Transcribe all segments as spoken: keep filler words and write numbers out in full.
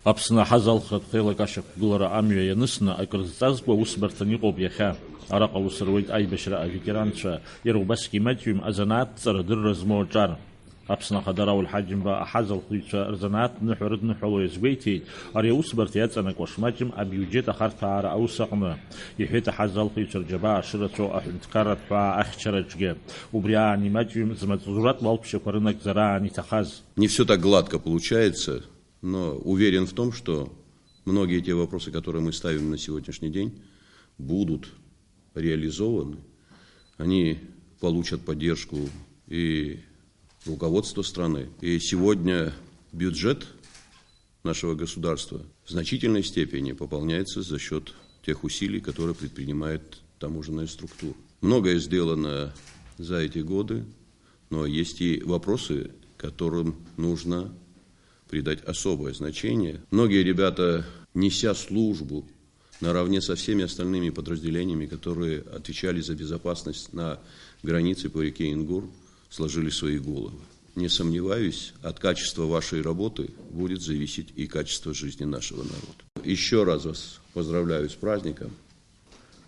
Аԥсны аҳазалхратә хеилак ашьақәгылара амҩа ианысны акрызҵазкуа усбарҭан иҟоуп иахьа. Араҟа ус руеит аибашьра аветеранцәа, иара убасгьы имаҷҩым азанааҭҵара адырра змоу аҿар. Аԥсны Ахада Рауль Ҳаџьымба аҳазалхыҩцәа рзанааҭ ныҳәа рыдныҳәало иазгәеиҭеит ари аусбарҭа иаҵанакуа шмаҷым абиуџьет ахарҭәаара аус аҟны. Иҳәеит аҳазалхыҩцәа рџьабаа шырацәоу аҳәынҭқарратә ҳәаа ахьчараҿгьы. Убри аан имаҷҩым змаҵзуратә уалԥшьақәа рынагӡара аан иҭахаз. Не все так гладко получается, но уверен в том, что многие те вопросы, которые мы ставим на сегодняшний день, будут реализованы. Они получат поддержку и руководства страны. И сегодня бюджет нашего государства в значительной степени пополняется за счет тех усилий, которые предпринимает таможенная структура. Многое сделано за эти годы, но есть и вопросы, которым нужно придать особое значение. Многие ребята, неся службу наравне со всеми остальными подразделениями, которые отвечали за безопасность на границе по реке Ингур, сложили свои головы. Не сомневаюсь, от качества вашей работы будет зависеть и качество жизни нашего народа. Еще раз вас поздравляю с праздником.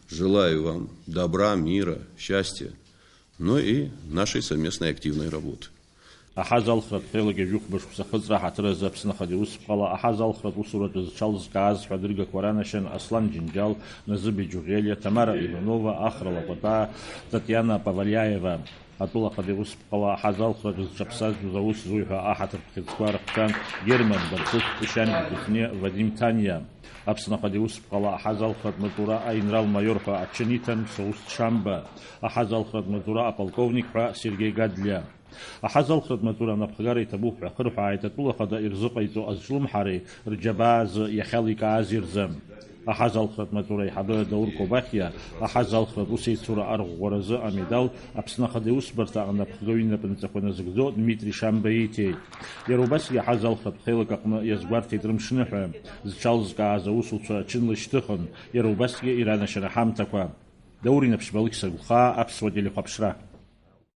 Желаю вам добра, мира, счастья, ну и нашей совместной активной работы. Аҳазалхратә хеилак ҩажәихәба шықәса ахыҵра аҳаҭыр азы Аԥсны Ахада иусԥҟала аҳазалхратә усураҿы зҽалзкааз ҳәа адыргақәа ранашьан Аслан Џьынџьал, Назыби Џьуӷьелиа, Тамара Иванова, Ахра Лакәатаа, Татиана Павалиаева. Атәыла Ахада иусԥҟала аҳазалхратә зҽаԥсазтәыз аус зуҩ ҳәа аҳаҭыртә хьыӡқәа рыхҵан Герман Барцыц, Ишьани Кәыҵниа, Вадим Ҭаниа. Аԥсны Ахада иусԥҟала аҳазалхратә маҵура аинрал-маиор ҳәа аҽы аниҭан Мсоусҭ Шамба, аҳазалхратә маҵура аполковник ҳәа Сергеи Гадлиа. Аҳазалхратә маҵура анапхгара иҭабуп ҳәа ахырҳәааит атәыла Ахада ирзыҟаиҵо азҿлымҳареи рџьабаа азы иахьаликааз ирзы. Аҳазалхратә маҵура аиҳабы Даур Кобахиа аҳазалхратә усеицура арӷәӷәаразы амедал Аԥсны Ахада иусбарҭа анапхгаҩ инапынҵақәа назыгӡо Дмитри Шамба ииҭеит. Иара убасгьы аҳазалхратә хеилак аҟны иазгәарҭеит рымшныҳәа, зҽалзкааз аусуцәа аҽынлашьҭыхын, иара убасгьы иранашьара ҳамҭақәа. Даур Инаԥшьба, Алықьса Гәхаа, Аԥсуа телехәаԥшра.